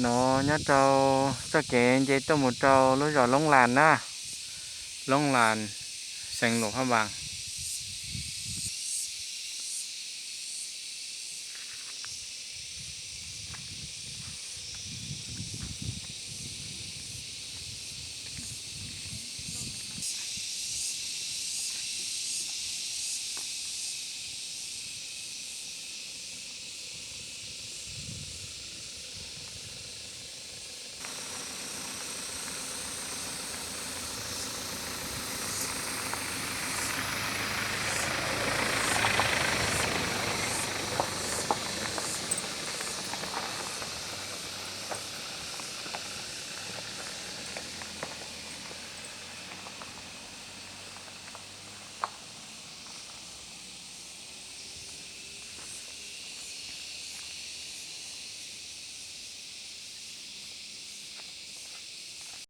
No nyob rau txoj kev nce tuaj mus rau lub zos Loob Las na, Loob Las, xeev Luam Phaj Npas.